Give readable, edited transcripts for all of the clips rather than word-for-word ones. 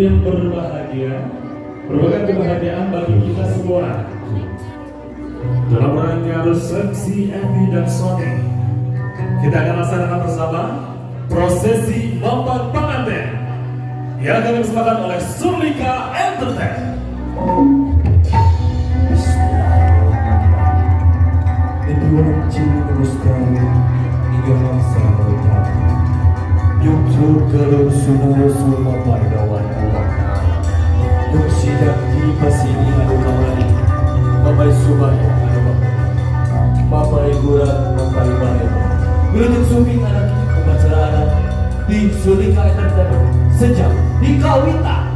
Hadirin yang berbahagia, merupakan kebahagiaan bagi kita semua. Dalam rangka resepsi Evi dan Sony, kita akan laksanakan bersama prosesi mambang pengantin yang akan dipersembahkan oleh Sulika Entertain. Yung sidang di pasini anu kamari, mamay subay anu mamay guran mamay bahay. Wilujeng sumping anak pembacaraan di Sulika Entertainment sejak di Kawita.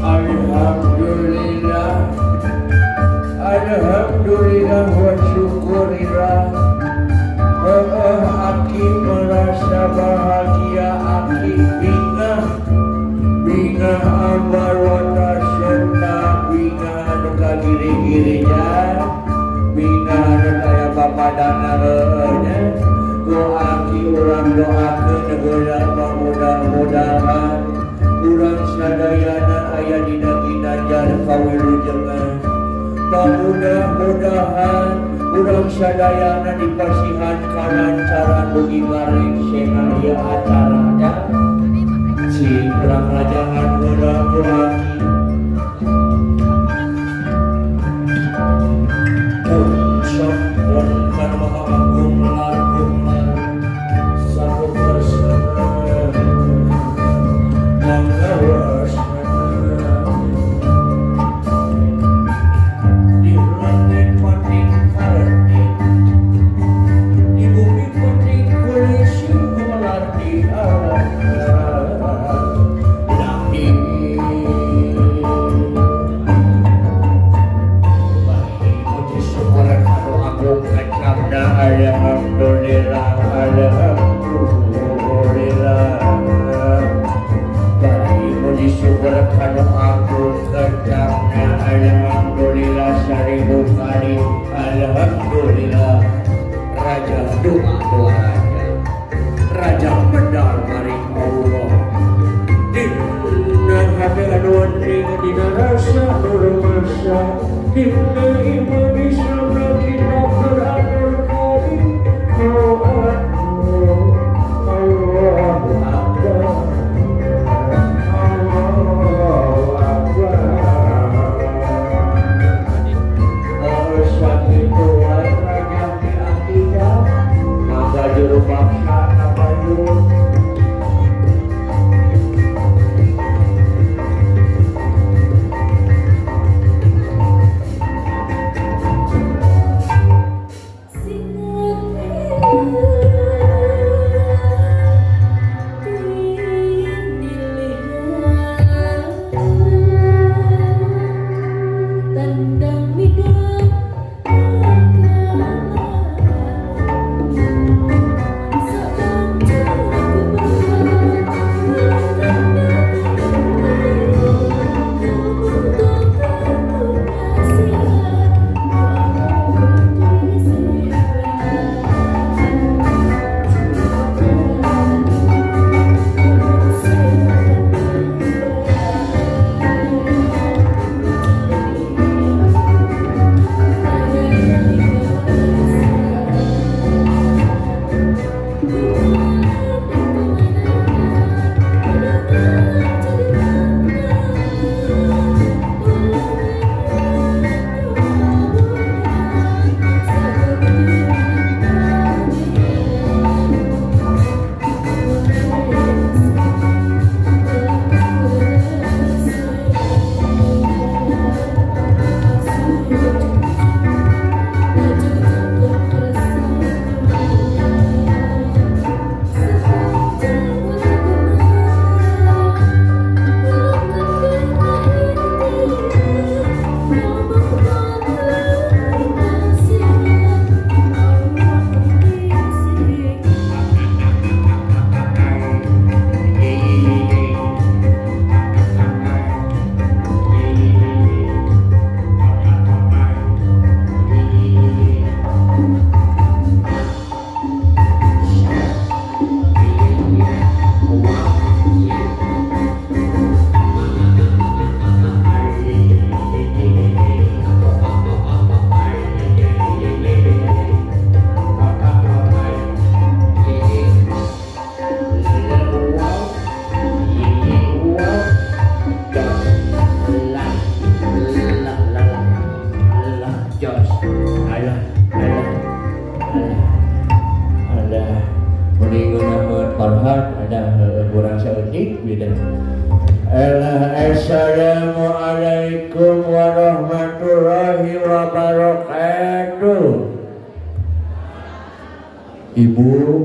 Alhamdulillah, alhamdulillah wa syukurillah. Heeh, aki merasa bahagia, aki bingah bingah ambar wata serta bingah anu kagiri-girinya, bingah anu kaya papadana heueuh nya. Ku aki urang doakeun heula, mudah-mudahan urang sadayana aya dina ginanjar kawilujengan. Mudah-mudahan urang sadayana dipasihan kalancaran dugi karengsena ieu acaranya. Cing urang rajahan heula ku aki. Puncak pon kan maha agung lar gumlar satu bersama mangawas di langit pating karetin, di bumi pating kulisi gumelar di alam langit. Puji syukur kanu agung kecapna, alhamdulillah, alhamdulillah. Bari puji syukur kanu agung kecapna, alhamdulillah, seribu kali alhamdulillah. Raja doa doa raja, raja medal maring Allah. Dina hati anu penting, dina rasa nu rumasa, dina iman bisa kita beratur kali. Kau aku Allahu Akbar, Allahu Akbar. Sakitu wae raja di akidah mangga juru paksa kapayun.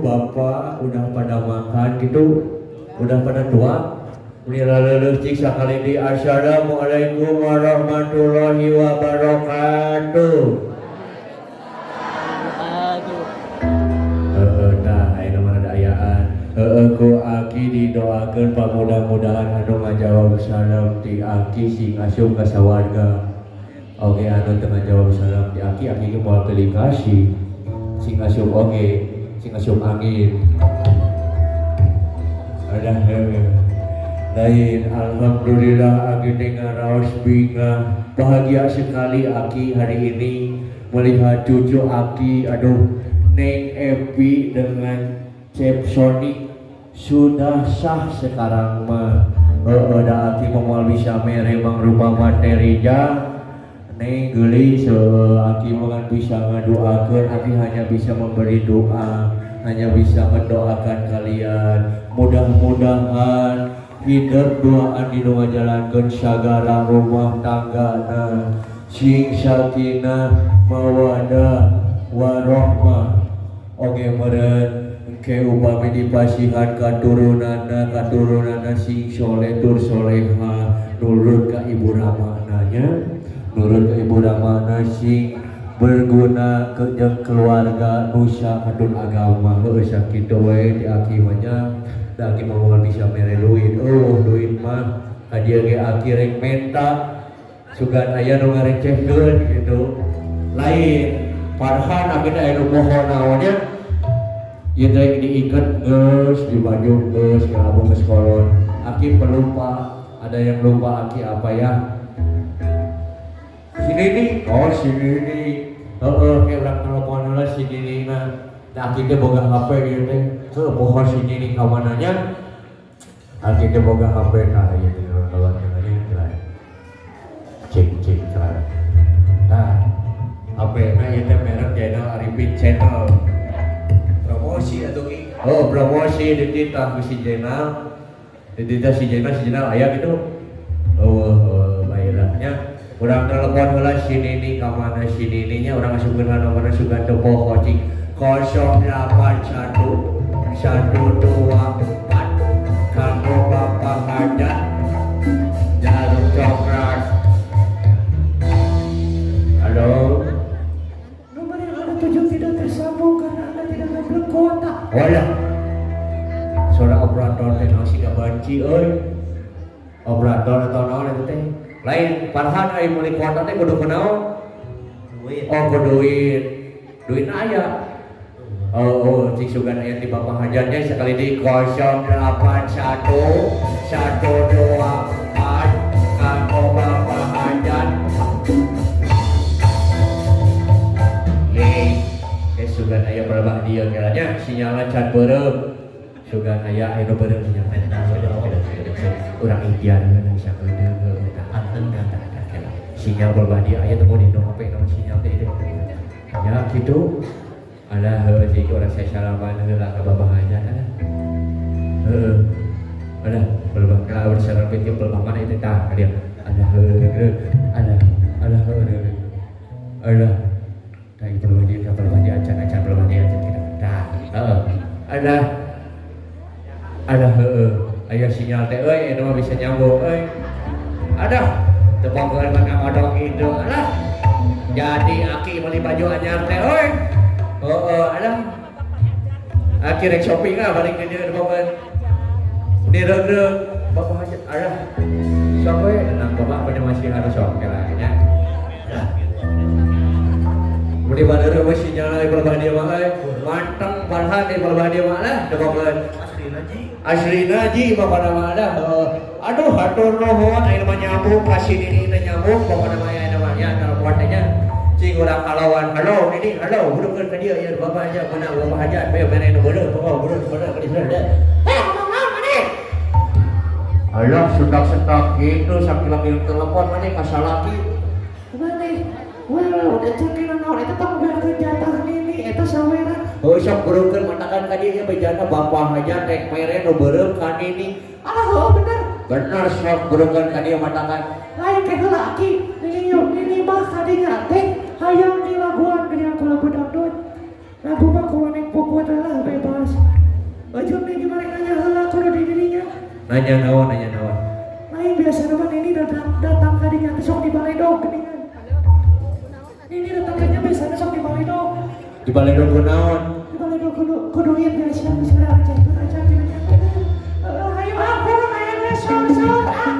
Bapak udah pada makan gitu, udah pada tua. Meni laleuleus cik sakali di assalamualaikum warahmatullahi wabarakatuh. Aduh. Heeh, tah ayeuna mah rada ayaan. Heeh, ku aki didoakeun pamudah-mudahan anu ngajawab salam ti aki sing asup ka sawarga. Oge anu teu ngajawab salam ti aki, aki ge moal pilih kasih. Sing asup oge, sing asup angin. Ada heueuh. Lain, alhamdulillah aki teh ngaraos bingah. Bahagia sekali aki hari ini melihat cucu aki, aduh, Neng Epi dengan Cep Sony sudah sah sekarang mah. Heeh, da aki mah moal bisa mere mangrupa materi ja. Neng geulis, heueuh, aki mah kan bisa ngadoakeun, aki hanya bisa memberi doa, hanya bisa mendoakan kalian. Mudah-mudahan hidup duaan di nu ngajalankeun sagala rumah tanggana sing sakinah mawadah warohmah. Oge meureun engke upami dipasihan katurunanna, katurunanna sing soleh tur soleha, nurut ka ibu ramana nya, nurut ka ibu ramana, sing berguna ke jeung keluarga nusa katun agama. Heueuh, sakitu we ti aki mah nya. Da aki mah moal bisa mere duit. Oh, duit mah ka dieu ge aki rek menta sugan aya nu ngarecehkeun gitu. Lain Farhan, aki teh aya nu poho naonnya ieu teh diiket geus di baju geus ngalamun geus kolon. Aki pelupa, ada yang lupa aki apa ya? Sini nih, oh sini nih. Heeh, kayak urang telepon heula si Nini mah. Da aki teh boga HP gitu teh. Heuh, poho si Nini ka mananya? Aki teh boga HP tah ieu teh urang telepon heula nya. Cek cek lah. Nah, HP na ieu teh merek Channel Arifin Channel. Promosi atau ki? Oh, promosi dititah ku si Jenal. Dititah si Jenal, si Jenal aya gitu. Oh, oh baiklah nya. Urang telepon heula si Nini, ka mana si Nini nya, urang asupkeun ka nomorna sugan teu poho cing. 081 124 kanggo Bapak Hajat Jarum Coklat. Halo. Nomor yang Anda tuju tidak tersambung karena Anda tidak mengambil kuota. Walah. Suara operator teh naon siga banci euy. Operator atau naon eta teh? Lain Farhan, ari meuli kuota teh kudu kunaon? Duit. Oh, kudu duit. Duit aya. Oh, oh, cik sugan aya di Bapak Hajatnya sekali di 081 124 kanggo Bapak Hajat. Yeay, eh sugan aya berapa dia kiranya sinyalnya can beureum. Sugan aya anu beureum sinyal teh. Urang ikhtiar heula sakedeung eta anten kata sinyal berbadi aya teu di HP naon sinyal teh itu. Ya gitu. Alah heueuh cik urang saya salaman heula ka Bapak Hajat alah. Heueuh. Alah, pelbah ka urang sareng pintu pelbah mana itu tah ka dieu. Alah heueuh. Alah, alah heueuh. Alah. Tah ieu pelbah dieu ka pelbah dieu acan acan pelbah dieu acan kita. Tah, heeh. Alah. Alah heueuh. Aya sinyal teh euy, eta mah bisa nyambung euy. Aduh, teu pongkeun mah ngodong itu. Alah. Jadi aki meuli baju anyar teh euy. Heeh, alah. Aki rek shopping ah balik ke dieu pongkeun. Diregreg Bapak Hajat. Alah. Sok we tenang Bapak pada masih harus sok lah nya. Alah. Meni badeureuh we sinyal euy pelebah dieu mah euy. Manteng Farhan di pelebah dieu mah lah teu pongkeun. Aslina ji. Aslina ji bapana mah dah. Aduh, hatur nuhun ayeuna mah nyambung ka si Nini teh nyambung bapana mah ayeuna mah nya telepon teh nya. Cing urang kalawan halo Nini, halo burukeun ka dieu ieu Bapak aja meunang Bapak Hajat we mere nu beureum pokok beureum beureum ka dieu teh. Eh, ngomong naon maneh? Alah setak-setak gitu sakila-kila telepon maneh ka salaki. Maneh, wah, udah cekina naon eta tong beakeun jatah Nini eta saweran. Oh, sok burukeun matakan ka dieu bejana Bapak Hajat rek mere nu beureum ka Nini. Alah, heueuh bener. Bener sok burukeun ka dieu matakan. Lain ke heula aki, Nini yuk, Nini mah kadinya teh hayang dilaguan geuning aku lagu dangdut. Lagu mah kumaha neng puput lah bebas. Ujung nih gimana nanya heula kudu di dirinya. Nanya naon, nanya naon. Lain biasa mah Nini datang ka dinya teh sok di baledog geuningan. Nini datang ka dinya biasana sok di baledog. Di baledog kunaon? Di baledog kudu duit biasa geus recehkeun aja geuningan. Ayo aku aya geus sur-sur ah.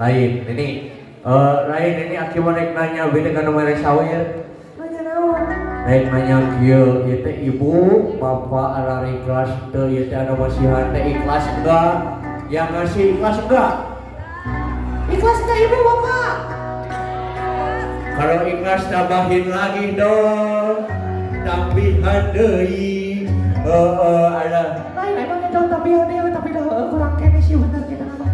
Lain ini lain ini aki mau naik nanya beda kan nomor sawir nanya naon naik nanya kieu ieu teh ibu bapak arah ikhlas teu ieu teh anu masihan teh ikhlas enggak yang ngasih ikhlas enggak ikhlas enggak ibu bapak kalau ikhlas tambahin lagi dong tambahan deui Heeh, ada. Lain emang jauh tapi dia tapi dah kurang kene sih bener kita nama.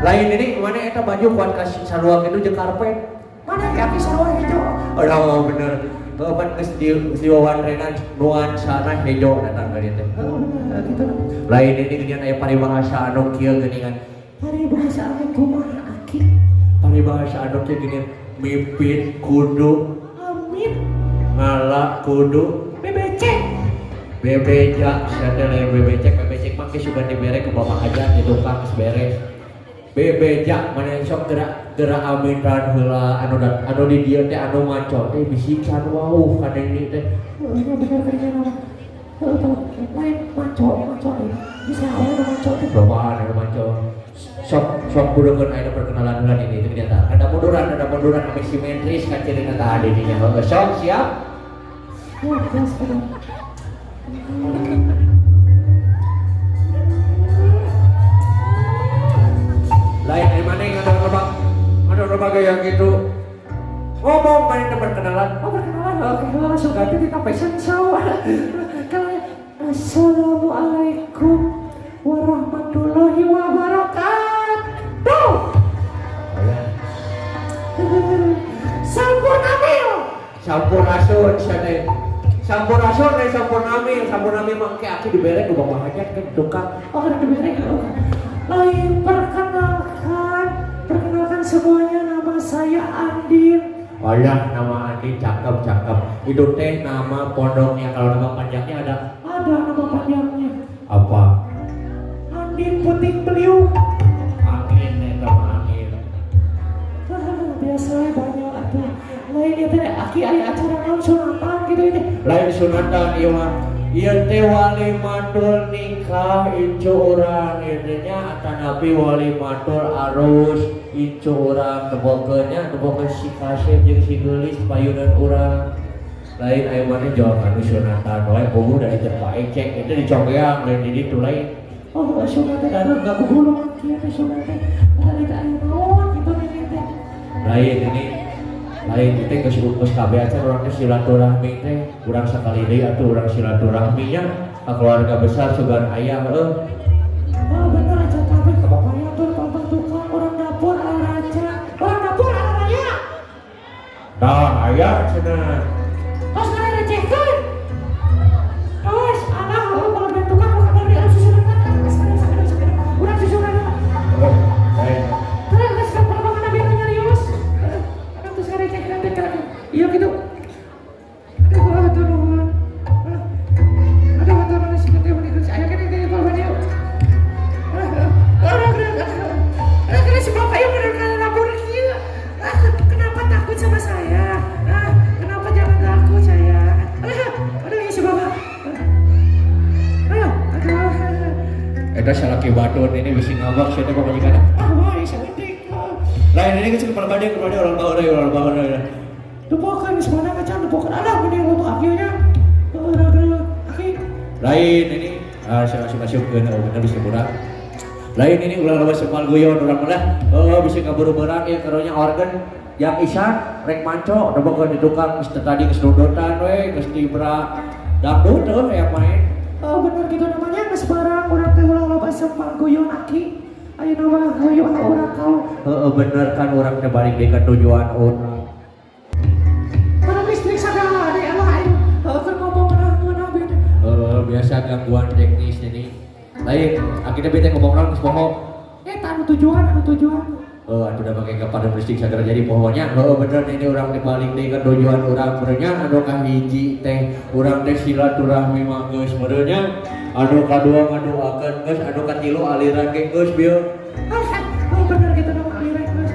Lain ini mana eta baju kuat kasih sarua gitu jeung karpet. Mana ki aki sarua hejo. Aduh bener. Heeh, pan geus di geus diwawancara nuansana hejo datang ka dieu teh. Heeh bener gitu. Lain ini geuningan aya paribahasa anu kieu geuningan. Paribahasa anu kumaha aki? Paribahasa anu kieu geuningan mipit kudu Amin. Ngala kudu BBC. Bebeja sia teh lain bebecek, bebecek mah geus sugan dibere ku bapak hajat di tukang geus beres. Bebeja mana sok gerak gerak aminan heula anu anu di dieu teh anu maco teh bisi can wauh ka Neni teh. Heeh nya bener kadinya nama. Heeh tuh lain maco maco ieu. Bisa awalnya nu maco teh. Lobaan anu maco. Sok sok kudukeun aya perkenalan heula ini ternyata. Ada munduran ame simetris ka cirina tah di dinya. Heueuh sok siap. Wah, kelas aduh. Lain dari mana yang ada loba gaya gitu. Ngomong main teh perkenalan. Oh perkenalan, oke langsung ganti di fashion show. Kalau assalamualaikum warahmatullahi wabarakatuh. Sampurnamil. Sampurasun sia teh. Sampurasun teh sampurnamil, sampurnamil mah engke aki dibere ku bapak hajat ke tukang. Oh kada dibere. Lain perkenalkan, perkenalkan semuanya nama saya Andin. Alah nama Andin cakep cakep. Itu teh nama pondoknya, kalau nama panjangnya ada? Ada nama panjangnya. Apa? Andin Puting Beliung. Angin eta mah angin. Biasa banyak atuh. Lain ieu teh aki aya acara naon sunatan gitu ieu teh. Lain sunatan ieu mah. Ieu teh wali matul nikah incu urang ieu teh nya atanapi wali matul arus incu urang tebokeun nya tebokeun si kasep jeung si geulis payunan urang. Lain aya maneh jawab anu sunatan wae puguh dari teu paecek itu diconggeang lain di ditu lain. Oh sunatan aduh enggak gugulung kieu teh sunatan teh. Tadi teh aya naon kitu ini teh. Lain ini lain itu geus geus kabeh acan urang teh silaturahmi teh urang sakali deui atuh urang silaturahmi nya ka keluarga besar sugan aya heueuh. Oh bener acan kabeh ka bapaknya tuh pampak tukang urang dapur araca. Urang dapur araya. Tah aya cenah. Tos ngarecehkeun. Tos alah heueuh kalau ben tukang mah kabar di susunan geus sakedeung sakedeung. Urang susunan. Heuh lain. Terus geus ka pampangan abi nyarios. Aduh terus ngarecehkeun teh kana. Iya gitu. Aduh aduh nuhun. Aduh aduh nuhun si teh meuni geus aya keneh teh kalau dieu. Aduh aduh aduh. Si bapak ieu bener kana dapur kieu. Kenapa takut sama saya? Kenapa jangan takut saya? Aduh ini si bapak. Aduh aduh. Eta salaki batur ini bisi ngabak sia teh pamajikanna. Ah wah saeutik. Lain ini geus kepala bade kepala orang baheula orang baheula. Dupokeun geus mana macan dupokeun alah geuning loba aki nya. Aduh aki. Lain ini ah saya masuk-masukkeun oh bener bisa kurang. Lain ini ulah loba sempal guyon urang mah heuh bisa kaburu beurang ieu karunya organ yang isan rek manco dupokeun di tukang geus tadi geus nundutan we geus tibra dangdut heuh yang main. Oh bener gitu namanya geus barang urang teh ulah loba sempal guyon aki. Ayeuna mah hayu urang kaul. Heeh bener kan urang teh balik deui ka tujuan urang. Padahal listrik sagala deui alah ayo heuh keur ngomong ngeunah-ngeunah beda. Heeh biasa gangguan teknis ini. Lain akhirnya bete ngomong naon geus poho. Eta anu tujuan anu tujuan. Heuh atuh da make kapadem listrik sagala jadi pohonya. Heuh bener ini urang teh balik deui ka tujuan urang meureun anu kahiji teh urang teh silaturahmi mah geus meureun nya. Anu kadua ngadoakeun geus anu katilu aliran ge geus bieu. Oh bener gitu dong aliran geus.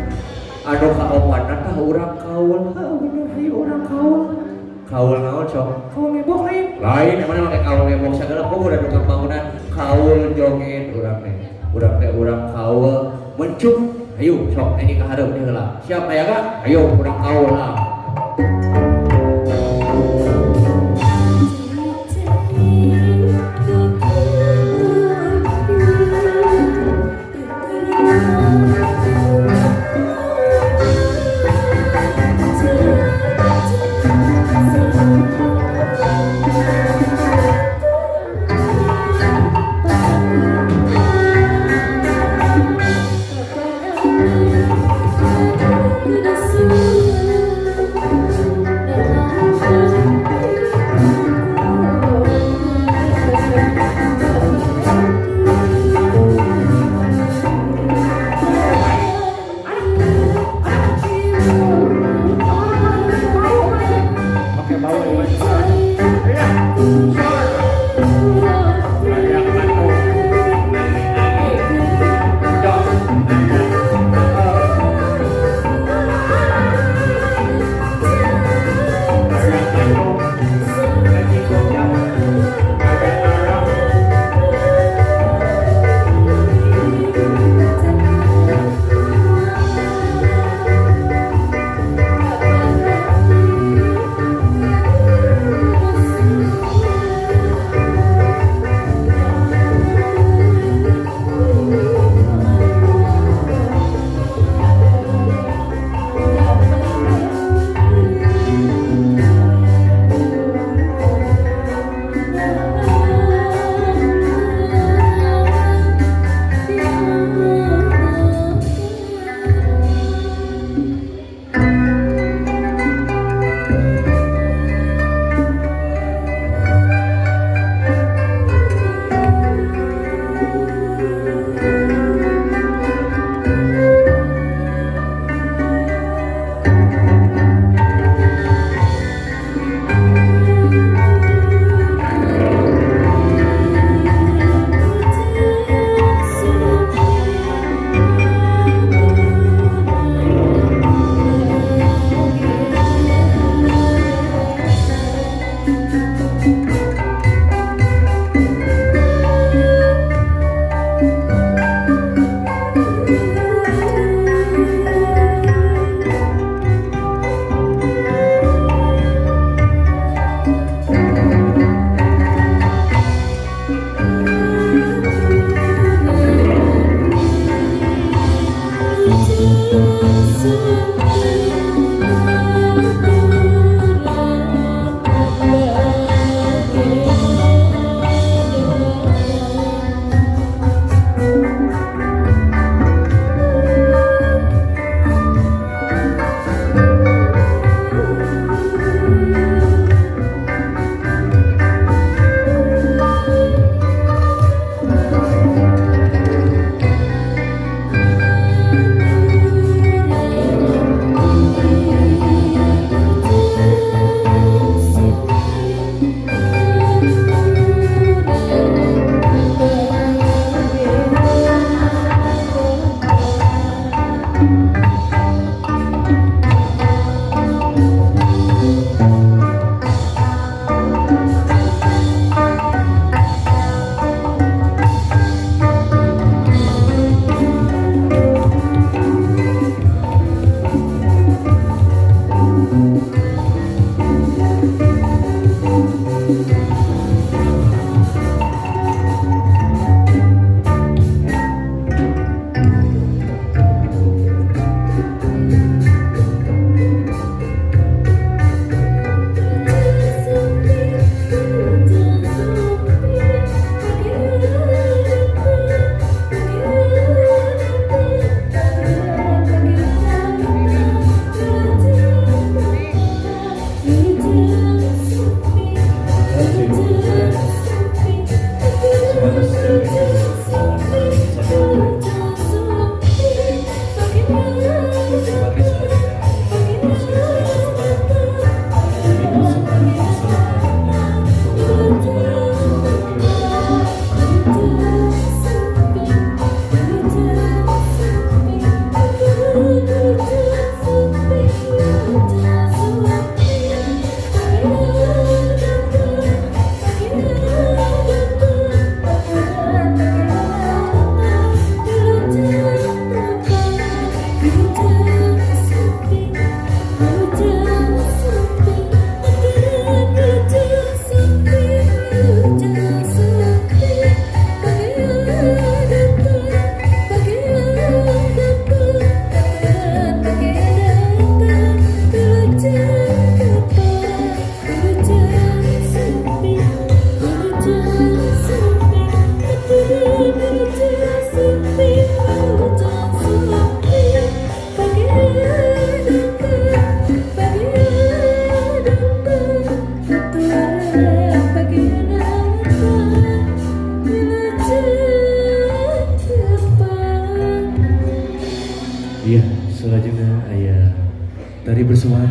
Anu kaopatna tah urang kaul. Heuh bener hayu urang kaul. Kaul naon sok? Kaul ngebok lain. Lain emang make kaul ngebok sagala puguh da tukang bangunan kaul joget urang teh. Urang teh urang kaul mencuk. Ayo sok ini ka hareup deui heula. Siap aya ga? Ayo urang kaul lah. Thank you.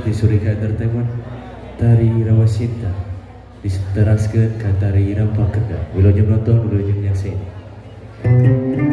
persembahan di Surika Entertainment Tari Rawa Sinta diteraskeun ka Tari Rampak Kendang. Wilujeng nonton, wilujeng nyaksin. Selalu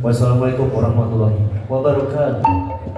Wassalamualaikum warahmatullahi wabarakatuh.